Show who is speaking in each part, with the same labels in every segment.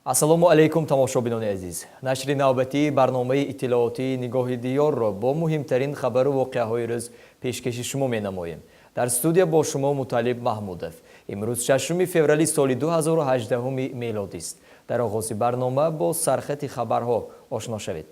Speaker 1: Ассалому алайкум, тамошобинони азиз. Нашри навбатии барномаи иттилоотии «Нигоҳи диёрро» бо муҳимтарин хабару воқеаҳои рӯз пешкаши шумо менамоем. Дар студия бо шумо Муталиб Маҳмудов. Имрӯз 6 феврали соли 2018 мелодист. Дар оғози барнома бо сархати хабарҳо ошно шавед.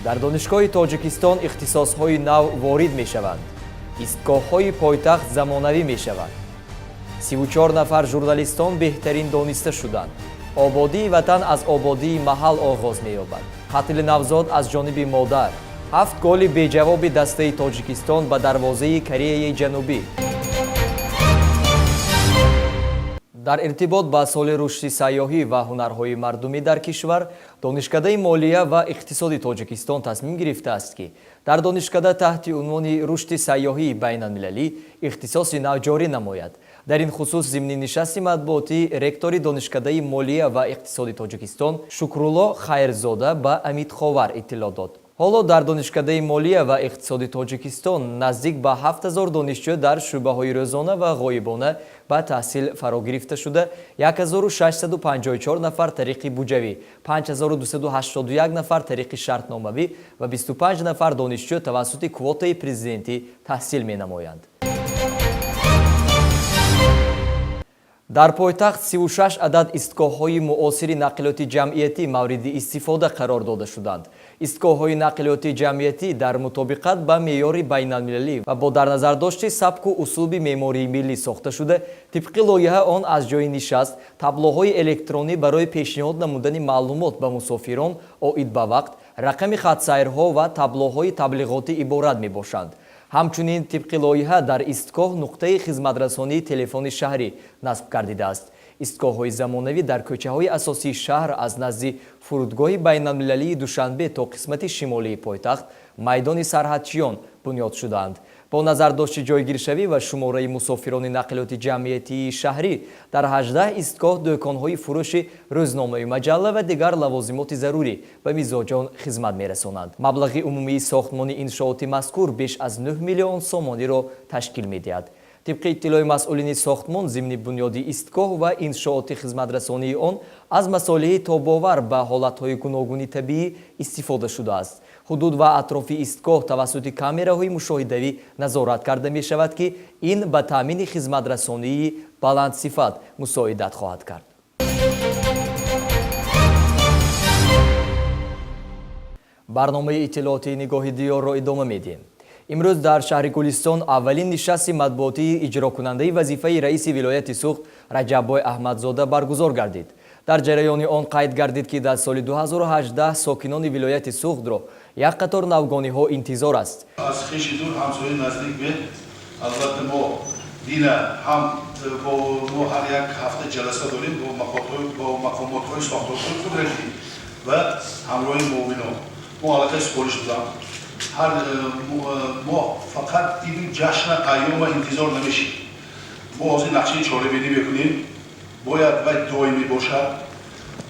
Speaker 1: Дар Донишгоҳи Тоҷикистон ихтисосҳои нав ворид мешаванд. Истгоҳҳои пойтахт замонавӣ мешаванд. 34 нафар журналистон беҳтарин дониста шуданд. Ободии ватан аз ободии маҳал оғоз меёбад. Қатли навзод аз ҷониби модар. Ҳафт голи беҷавоби дастаи Тоҷикистон ба дарвозаи Кореяи Ҷанубӣ. Дар иртибот ба соли рушди сайёҳӣ ва ҳунарҳои мардумӣ дар кишвар, Донишкадаи молия ва иқтисоди Тоҷикистон тасмим гирифтааст, ки дар донишкада таҳти унвони рушди сайёҳии байналмилалӣ ихтисоси нав ҷорӣ намояд. Дар ин хусус зимни нишасти матбуотӣ ректори Донишкадаи молия ва иқтисоди Тоҷикистон Шукрулло Хайрзода ба Амид Ховар иттилоъ дод. Ҳоло дар Донишкадаи молия ва иқтисоди Тоҷикистон наздик ба 7000 донишҷӯ дар шӯъбаҳои рӯзона ва ғоибона ба таҳсил фаро гирифта шуда, 1654 нафар тариқи буҷавӣ, 5281 нафар тариқи шартномавӣ ва 25 нафар донишҷӯ тавассути квотаи президентӣ таҳсил менамоянд. Дар пойтахт 36 адад истгоҳҳои муосири нақлиёти ҷамъиятӣ мавриди истифода қарор дода шуданд. Истгоҳҳои нақлиёти ҷамъиятӣ дар мутобиқат ба меъёри байналмилалӣ ва бо дар назардошти сабку услуби меъмории миллӣ сохта шуда, тибқи лоиҳа он аз ҷойи нишаст, таблоҳои электронӣ барои пешниҳод намудани маълумот ба мусофирон оид ба вақт, рақами хатсайрҳо ва таблоҳои таблиғотӣ иборат мебошанд. Ҳамчунин, тибқи лоиҳа, дар истгоҳ нуқтаи хизматрасонии телефони шаҳрӣ насб гардидааст. Истгоҳҳои замонавӣ дар кӯчаҳои асосии шаҳр, аз назди фурудгоҳи байналмилалии Душанбе то қисмати шимолии пойтахт, майдони Сарҳадчиён, бунёд шудаанд. Бо назардошти ҷойгиршавӣ ва шумораи мусофирони нақлиёти ҷамъиятии шаҳрӣ, дар 18 истгоҳ дӯконҳои фурӯши рӯзномаю маҷалла ва дигар лавозимоти зарурӣ ба мизоҷон хизмат мерасонанд. Маблағи умумии сохтмони иншооти мазкур беш аз 9 миллион сомониро ташкил медиҳад. Тибқи иттилои масъулини сохтмон, зимни бунёди истгоҳ ва иншооти хизматрасонии он аз масолеҳи тобовар ба ҳолатҳои гуногуни табиӣ истифода шудааст. Ҳудуд ва атрофи истгоҳ тавассути камераҳои мушоҳидавӣ назорат карда мешавад, ки ин ба таъмини хизматрасонии баландсифат мусоидат хоҳад кард. Барномаи иттилоотии «Нигоҳи диёрро» идома медиҳем. Имрӯз дар шаҳри Гулистон аввалин нишасти матбуотии иҷрокунандаи вазифаи раиси вилояти Суғд Раҷаббой Аҳмадзода баргузор гардид. Дар ҷараёни он қайд гардид, ки дар соли 2018 сокинони вилояти Суғдро як қатор навгониҳо интизор аст.
Speaker 2: Аз хеши дур ҳамсояи наздик бе. Албатта, мо дина ҳам бо мо ҳар як ҳафта ҷаласа дорем бо мақомотҳои сохторҳои қудратӣ ва ҳамроҳи муовинон. Мо аллакай супориш додам, ҳар мо фақат иду ҷашна, айёма интизор намешем. Мо ҳозир нақшаи чорабинӣ мекунем, бояд вай доимӣ бошад,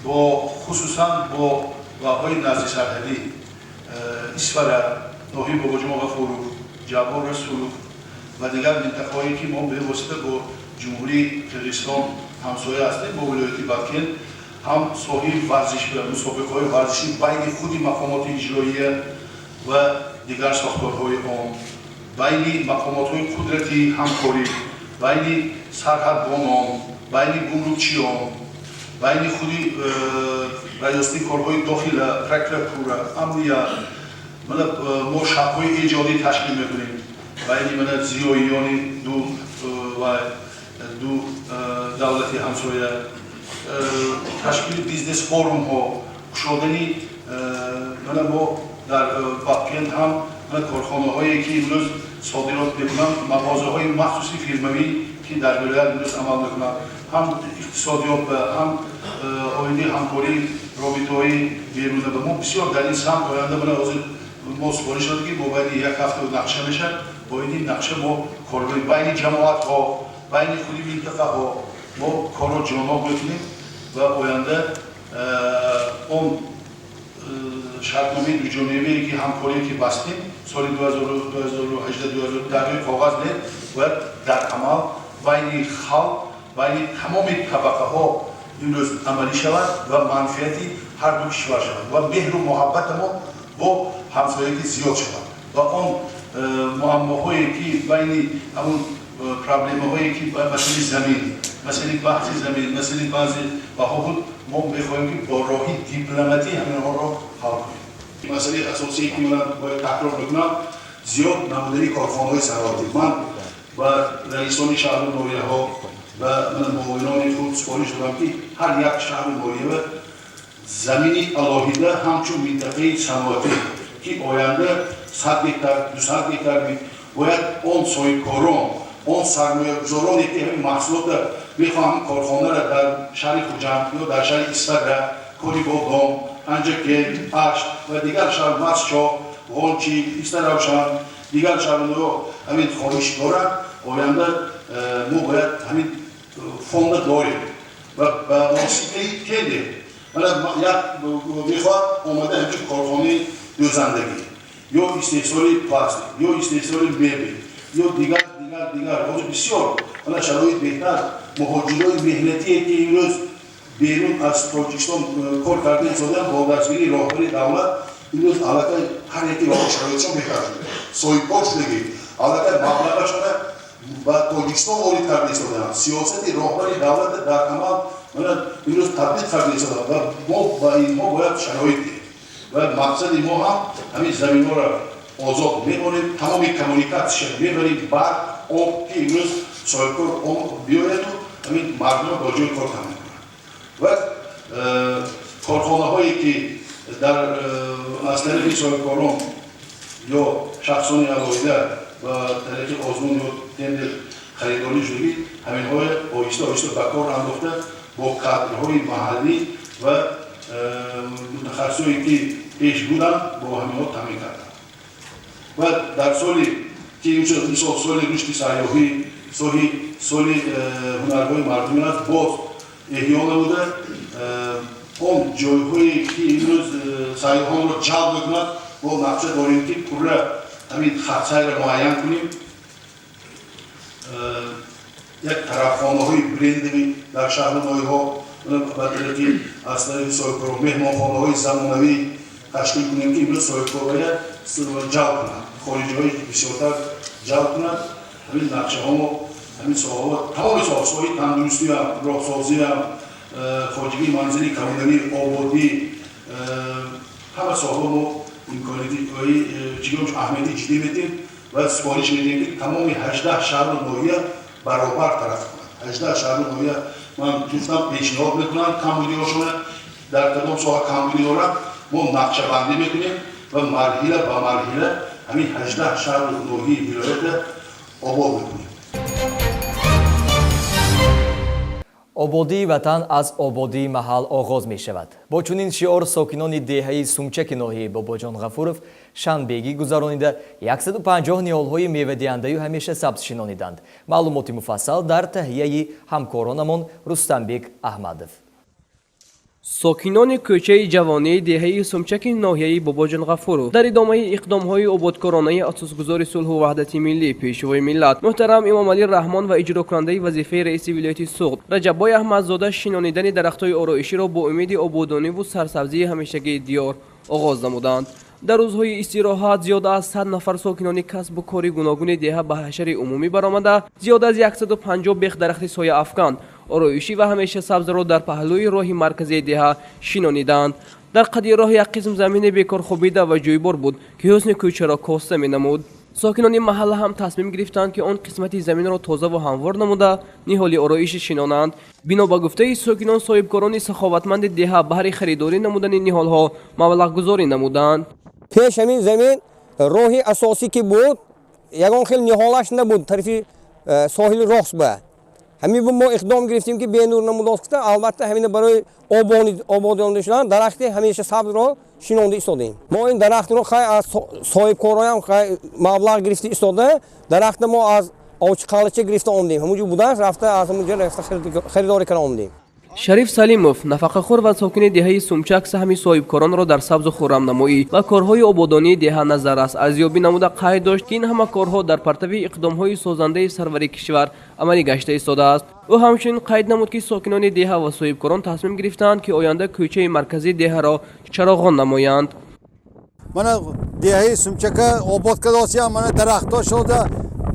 Speaker 2: бо хусусан бо ваҳои назди сарҳадӣ: Исфара, ноҳияи Бобоҷон Ғафуров, Ҷаббор Расулов ва дигар минтақаҳое, ки мо бевосита бо Ҷумҳурии Қирғизистон ҳамсоя ҳастем, бо вилояти Баткен, ҳам соҳаи варзиш ва мусобиқаҳои варзишӣ байни худи мақомоти иҷроия ва дигар сохторҳои он, байни мақомотҳои қудратӣ ҳамкорӣ, байни сарҳадбонон, байни гумрукчиён, байни худи раёсати корҳои дохила, прокуратура, амният. Мана мо шабҳои эҷодӣ ташкил мекунем байни мана зиёиёни ду ва ду давлати ҳамсоя, ташкили бизнес форумҳо, кушодани мана мо дар Баткент ҳам мана корхонаҳое, ки имрӯз содирот мекунанд, мағозаҳои махсуси фирмавӣ, ки дар вилоят имрӯз амал мекунанд, ҳам иқтисодиёт ба ҳам оиди ҳамкории робитаҳои беруна ба мо бисёр дар ин самт оянда. Мана ҳозир мо супориш додем, ки мобайни як ҳафта нақша мешавад. Оиди нақша мо корҳои байни ҷамоатҳо, байни худи минтақаҳо мо корро ҷоноб мекунем ва оянда он шартномаи дуҷонибае, ки ҳамкорие, ки бастем соли 2018, дар рӯи коғаз не, бояд дар амал байни халқ, байни тамоми табақаҳо. имрӯз амалӣ шавад ва манфиати ҳар ду кишвар шавад ва меҳру муҳаббати мо бо ҳамсоягӣ зиёд шавад ва он муаммоҳое ки байни ҳамун проблемаҳое ки масъалаи замин, масъалаи баҳси замин, масъалаи баъзе баҳо буд, мо мехоҳем ки бо роҳи дипломатӣ ҳаминҳоро ҳал кунем. Масъалаи асосие ки ман бояд такрор мекунам, зиёд намудани корхонаҳои саноатӣ. Ман ба раисони шаҳру ноҳияҳо ва муовинони худ супориш додам, ки ҳар як шаҳру ноҳия замини алоҳида ҳамчун минтақаи саноатӣ, ки оянда 100 гектар, 200 гектар бояд он соҳибкорон, он сармоягузороне ки ҳамин маҳсулотро мехоҳанд, корхонаро дар шаҳри Хуҷанд ё дар шаҳри Исфара, Конибодом, Панҷакент, Ашт ва дигар шаҳр, Мастчоҳ, Ғончи, Истаравшан, дигар шаҳрҳо ҳамин хоҳиш доранд. Оянда мо бояд ҳамин фонда дорем ва ба воситаи тендер як мехоҳад омада ҳамчун корхонаи дӯзандагӣ ё истеҳсоли пластик ё истеҳсоли мебел ё дигар дигар дигар. Ҳозир бисёр ана шароит беҳтар. Муҳоҷирои меҳнатие ки имрӯз берун аз Тоҷикистон кор карда истодаанд, бо дастгирии роҳбари давлат имрӯз аллакай ҳар яке роҳи шароитшон беҳтар шуда, соҳибкор шудагӣ, аллакай маблағашона ба Тоҷикистон ворид карда истодаанд. Сиёсати роҳбари давлат дар амал имрӯз татбиқ карда истодаанд ва мо ба инҳо бояд шароит диҳем. Ва мақсади мо ҳам ҳамин заминҳоро озод мемонем, тамоми коммуникатсияша мебарем, барқ, об, ки имрӯз соҳибкор биёяду ҳамин мардумро бо ҷои кор таъмин кунад. Ва корхонаҳое ки дар аз тариқи соҳибкорон ё шахсони алоҳида ба тариқи озмун ё тендер харидорӣ шудагӣ, ҳаминҳое оҳиста оҳиста ба кор андохта, бо кадрҳои маҳаллӣ ва мутахассисое ки пеш буданд, бо ҳаминҳо таъмин карданд. Ва дар соли ки мисол соли рушди сайёҳӣ, соли ҳунарҳои мардумӣ аст, боз эҳё намуда он ҷойҳое ки имрӯз сайёҳонро ҷалб мекунад, мо нақша дорем, ки пурра ҳамин хатсайро муайян кунем, як тарафхонаҳои брендовӣ дар шаҳру ноҳияҳо ба тариқи аз тариқи соҳибкорон меҳмонхонаҳои замонавӣ ташкил кунем, ки имрӯз соҳибкорҳоя ҷалб кунанд, хориҷиҳои бисёртар ҷалб кунанд. Ҳамин нақшаҳо мо ҳамин соҳаҳо, тамоми соҳа, соҳаи тандурустиам, роҳсозиам, хоҷагии манзили коммуналӣ, ободӣ, ҳама соҳаҳо мо имконияти чигом аҳамияти ҷиддӣ медиҳем ва супориш медиҳем, ки тамоми 18 шаҳру ноҳия баробар тараққӣ кунад. 18 шаҳру ноҳия ман гуфтам, пешниҳод мекунам камбудиҳошона, дар кадом соҳа камбудӣ дорад, мо нақшабандӣ мекунем ва марҳила ба марҳила ҳамин 18 шаҳру ноҳияи вилоятро обод мекунем.
Speaker 1: Ободии ватан аз ободии маҳал оғоз мешавад. Бо чунин шиор сокинони деҳаи Сумчаки ноҳияи Бобоҷон Ғафуров шанбегӣ гузаронида, 150 ниҳолҳои мевадиҳандаю ҳамеша сабз шинониданд. Маълумоти муфассал дар таҳияи ҳамкоронамон Рустамбек Аҳмадов.
Speaker 3: Сокинони кӯчаи ҷавонии деҳаи Сумчаки ноҳияи Бобоҷон Ғафуров дар идомаи иқдомҳои ободкоронаи асосгузори сулҳу ваҳдати миллӣ, пешвои миллат муҳтарам Эмомалӣ Раҳмон ва иҷрокунандаи вазифаи раиси вилояти Суғд Раҷаббой Аҳмадзода шинонидани дарахтҳои ороиширо бо умеди ободониву сарсабзии ҳамешагии диёр оғоз намуданд. Дар рӯзҳои истироҳат зиёда аз 100 нафар сокинони касбу кори гуногуни деҳа ба ҳашари умумӣ баромада, зиёда аз 150 бех дарахти сояафкан, ороишӣ ва ҳамеша сабзро дар паҳлӯи роҳи марказии деҳа шинониданд. Дар қади роҳ як қисм замини бекор хобида ва ҷӯйбор буд, ки ҳусни кӯчаро коста менамуд. Сокинони маҳалла ҳам тасмим гирифтанд, ки он қисмати заминро тозаву ҳамвор намуда, ниҳоли ороишӣ шинонанд. Бино ба гуфтаи сокинон, соҳибкорони саховатманди деҳа баҳри харидорӣ намудани ниҳолҳо маблағгузорӣ намуданд.
Speaker 4: Пеш ҳамин замин роҳи асосӣ ки буд, ягон хел ниҳолаш набуд тарафи соҳили рост ба. Ҳамин мо иқдом гирифтем, ки бенур намудост гуфта, албатта ҳамина барои ободонда шудан дарахти ҳамеша сабзро шинонда истодем. Мо ин дарахтро хай аз соҳибкороям хай маблағ гирифта истода, дарахтро мо аз Овчиқалача гирифта омдем. Ҳамунҷо будааст, рафта аз ҳамунҷо рафта харидорӣ карда омдем.
Speaker 3: Шариф Салимов, нафақахӯр ва сокини деҳаи Сумчак, саҳми соҳибкоронро дар сабзу хуррамнамоӣ ва корҳои ободонии деҳа назар аст арзёбӣ намуда, қайд дошт, ки ин ҳама корҳо дар партави иқдомҳои созандаи сарвари кишвар амалӣ гашта истодааст. Ӯ ҳамчунин қайд намуд, ки сокинони деҳа ва соҳибкорон тасмим гирифтаанд, ки оянда кӯчаи марказии деҳаро чароғон намоянд.
Speaker 5: Мана деҳаи Сумчака обод кардосиям, мана дарахтҳо шуда,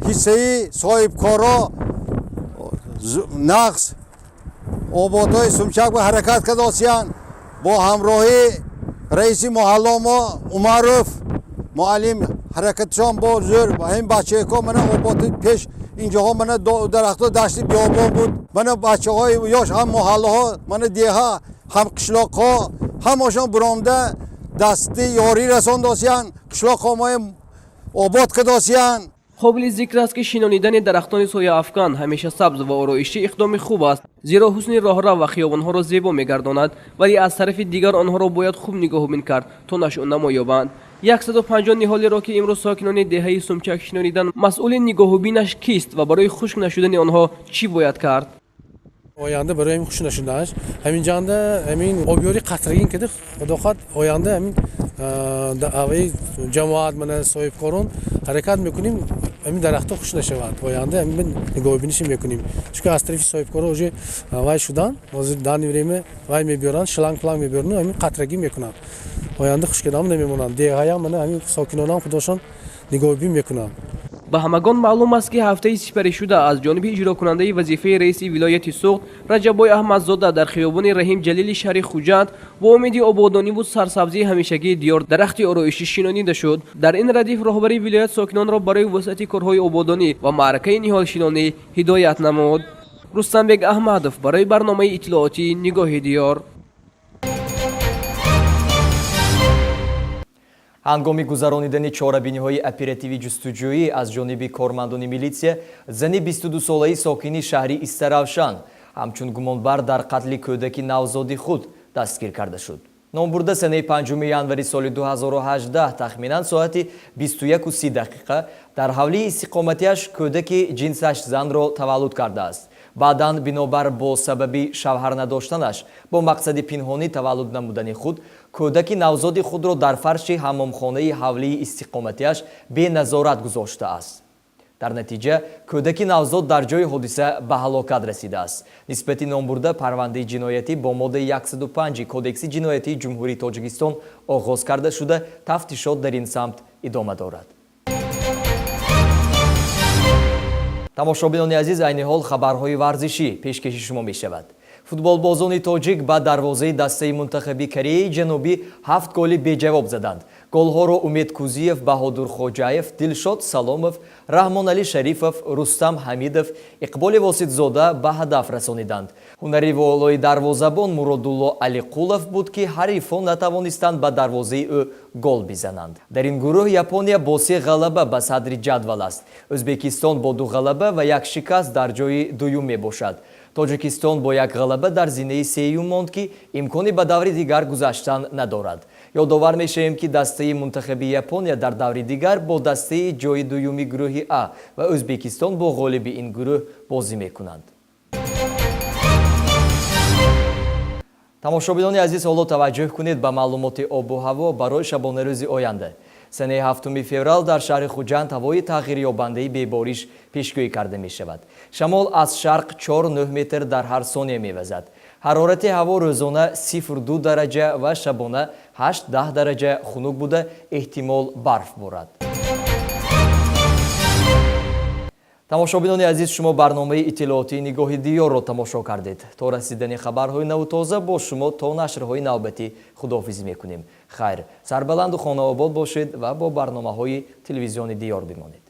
Speaker 5: ҳиссаи соҳибкоро нақс ободҳои Сумчак ба ҳаракат кардосиянд. Бо ҳамроҳии раиси маҳалло мо Умаров муаллим ҳаракатшон бо зӯр ҳамин бачаҳо мана ободи пеш инҷоҳо мана дарахтҳо дашти биёбон буд. Мана бачаҳои ёш ҳам маҳаллаҳо, мана деҳа ҳам қишлоқҳо ҳамашон буромда дасти ёрӣ расондосиянд, қишлоқҳо мои обод кардосиянд.
Speaker 3: Қобили зикр аст, ки шинонидани дарахтони сояафкан, ҳамеша сабз ва ороишӣ иқдоми хуб аст, зеро ҳусни роҳрав ва хиёбонҳоро зебо мегардонад, вале аз тарафи дигар онҳоро бояд хуб нигоҳубин кард, то нашъунамо ёбанд. 150 ниҳолеро, ки имрӯз сокинони деҳаи Сумчак шинониданд, масъули нигоҳубинаш кист ва барои хушк нашудани онҳо чӣ бояд кард?
Speaker 6: Оянда барои ҳамин хушк нашуданаш ҳамин ҷанда ҳамин обёри қатрагин кида, худо хоҳад, оянда ҳамин аваи ҷамоат, мана соҳибкорон ҳаракат мекунем, ҳамин дарахтҳо хушк нашавад. Оянда ҳамин нигоҳубиниша мекунем, чунки аз тарафи соҳибкорон уже вай шудан, ҳозир данный время вай мебиёранд, шланг планг мебиёранд, ҳамин қатрагӣ мекунанд. Оянда хушкидаам намемонанд. Деҳаям мана ҳамин сокинонам худошон нигоҳубин мекунанд.
Speaker 3: Ба ҳамагон маълум аст, ки ҳафтаи сипаришуда аз ҷониби иҷрокунандаи вазифаи раиси вилояти Суғд Раҷаббой Аҳмадзода дар хиёбони Раҳим Ҷалили шаҳри Хуҷанд бо умеди ободониву сарсабзии ҳамешагии диёр дарахти ороишӣ шинонида шуд. Дар ин радиф роҳбари вилоят сокинонро барои вусъати корҳои ободонӣ ва маъракаи ниҳолшинонӣ ҳидоят намуд. Рустамбек Аҳмадов барои барномаи иттилоотии «Нигоҳи диёр».
Speaker 1: Ҳангоми гузаронидани чорабиниҳои оперативӣ ҷустуҷӯӣ аз ҷониби кормандони милитсия, зани 22-солаи сокини шаҳри Истаравшан ҳамчун гумонбар дар қатли кӯдаки навзоди худ дастгир карда шуд. Номбурда санаи 5 январи соли 2018 тахминан соати 21:30 дақиқа дар ҳавлии истиқоматиаш кӯдаки ҷинсаш занро таваллуд кардааст. Баъдан бинобар бо сабаби шавҳар надоштанаш бо мақсади пинҳонӣ таваллуд намудани худ, кӯдаки навзоди худро дар фарши ҳаммомхонаи ҳавлии истиқоматиаш беназорат гузоштааст. Дар натиҷа кӯдаки навзод дар ҷои ҳодиса ба ҳалокат расидааст. Нисбати номбурда парвандаи ҷиноятӣ бо моддаи 105 Кодекси ҷиноятии Ҷумҳурии Тоҷикистон оғоз карда шуда, тафтишот дар ин самт идома дорад. Тамошобинони азиз, айни ҳол хабарҳои варзишӣ пешкаши шумо мешавад. Футболбозони тоҷик ба дарвозаи дастаи мунтахаби Кореяи Ҷанубӣ 7 голи беҷавоб заданд. Голҳоро Умед Кузиев, Баҳодур Хоҷаев, Дилшод Саломов, Раҳмоналӣ Шарифов, Рустам Ҳамидов, Иқболи Воситзода ба ҳадаф расониданд. Ҳунари волои дарвозабон Муродулло Алиқулов буд, ки ҳарифон натавонистанд ба дарвозаи ӯ гол бизананд. Дар ин гурӯҳ Япония бо 3 ғалаба ба садри ҷадвал аст. Ӯзбекистон бо 2 ғалаба ва 1 шикаст дар ҷои дуюм мебошад. Тоҷикистон бо 1 ғалаба дар зинаи сеюм монд, ки имкони ба даври дигар гузаштан надорад. Ёдовар мешавем, ки дастаи мунтахаби Япония дар даври дигар бо дастаи ҷои дуюми гурӯҳи А ва Ӯзбекистон бо ғолиби ин гурӯҳ бозӣ мекунанд. Тамошобинони азиз, ҳоло таваҷҷӯҳ кунед ба маълумоти обу ҳаво барои шабонарӯзи оянда. Санаи 7 феврал дар шаҳри Хуҷанд ҳавои тағйирёбандаи бебориш пешгӯӣ карда мешавад. Шамол аз шарқ 4,9 метр дар ҳар сония мевазад. Ҳарорати ҳаво рӯзона 0,2 дараҷа ва шабона 8-10 дараҷа хунук буда, эҳтимол барф борад. Тамошобинони азиз, шумо барномаи иттилоотии «Нигоҳи диёрро» тамошо кардед. То расидани хабарҳои наву тоза бо шумо то нашрҳои навбатӣ худоҳофизӣ мекунем. Хайр, сарбаланду хонаобод бошед ва бо барномаҳои телевизиони Диёр бимонед.